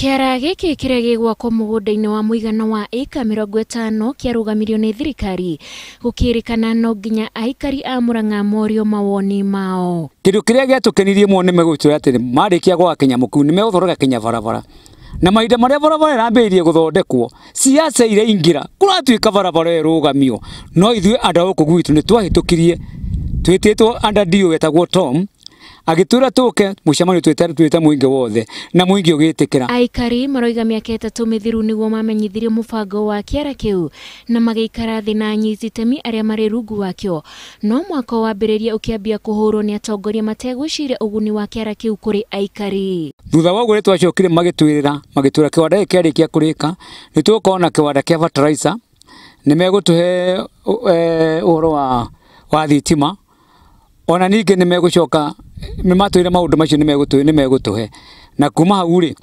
Kĩara gĩkĩ kĩrĩa gĩgwakwo mũgũnda-inĩ wa mũigana wa ĩka 50 kĩarũgamirio nĩ thirikari gũkĩrĩkana no nginya aikari a Murang'a morio mawoni mao. Kĩndũ kĩrĩa gĩatũkenirie mũno nĩ megũtwĩra atĩ marĩkia gwaka kĩnyamũ kĩu nĩ megũthondeka kinya barabara. Na mahinda marĩa barabara ĩrambĩrĩirie gũthondekwo, siasa iraingĩra, kũratuĩka barabara ĩrũgamio. No ithuĩ andũ a gũkũ gwitũ nĩ twahĩtũkirie twĩtĩtwo under DO wetagwo Tom, agĩtwĩra tũke mũcemanio twĩte mũingĩ wothe na mũingĩ ũgĩtĩkĩra. Aikari maroiga mĩaka 3 mĩthiru nĩguo mamenyithirio mũbango wa kĩara kĩu na magĩikara thĩ na anyiti itemi arĩa marĩ rungu wakĩo, no mwaka wambĩrĩria ũkĩambia kũhũrwo nĩ atongoria mategwĩciria ũguni wa kĩara kĩu kũrĩ aikari. Thutha wa ũguo nĩtwacokire magĩtwĩrĩra kĩwanda gĩkĩ kĩarĩkia kũrĩka nĩ tũgũkorwo na kĩwanda kĩa fertilizer, nĩ megũtũhe ũhoro wa thitima, ona ningĩ nĩ megũcoka nĩ matwĩra maũndũ macio nĩ megũtũhe, na kuma hau rĩ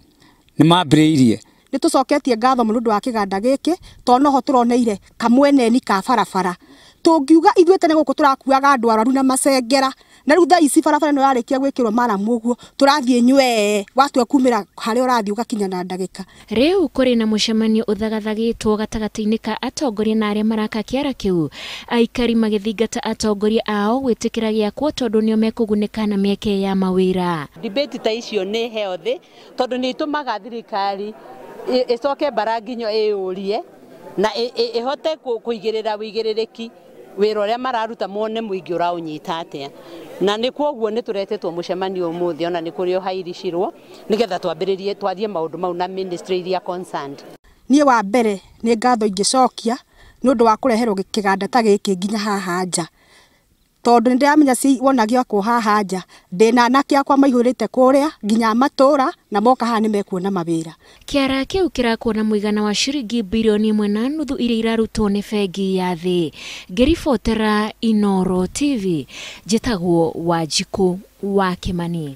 nĩ mambĩrĩirie. Nĩ tũcoketie ngatho mũno ũndũ wa kĩganda gĩkĩ tondũ noho tũroneire kamweneni ka barabara. Tũngiuga ithuĩ tene gũkũ tũrakuaga andũ arwaru na macengera, na rĩu thaa ici barabara ĩno yarĩkia gwĩkĩrwo maramu ũguo tũrathiĩ nywee, watua kumĩra harĩa ũrathiĩ ũgakinya na ndagĩka. Rĩu kũrĩ na mũcemanio ũthagathagĩtwo gatagatĩ-inĩ ka atongoria na arĩa maraka kĩara kĩu, aikari magĩthingata atongoria ao gwĩtĩkĩra gĩakwo tondũ nĩo mekũgunĩka na mĩeke ya mawĩra. Debate ta icio nĩ healthy tondũ nĩ itũmaga thirikari ĩcoke mbara nginyo ĩyũrie na ĩhote kũigĩrĩra wĩigĩrĩrĩki wĩra ũrĩa mararuta mone mũingĩ ũraũnyita atĩa. Na nĩ kwoguo nĩ tũretĩtwo mũcemanio ũmũthĩ ona nĩ kũrĩ ũhairicirwo nĩgetha twambĩrĩrie twarie maũndũ mau na ministry iria concerned. Niĩ wa mbere nĩ ngatho ingĩcokia nĩ ũndũ wa kũreherwo kĩganda ta gĩkĩ nginya haha nja, tondũ nĩ ndĩramenya wona gĩakwo haha nja ndĩna anake akwa maihũrĩte kũrĩa nginya matũra na moka haha nĩ mekuona mawĩra. Kĩara kĩu kĩrakwo na mũigana wa ciringi bilioni 1.5 iria irarutwo nĩ bengi ya thĩ. Ngĩribotera Inooro TV, njĩtagwo Wanjikũ wa Kĩmani.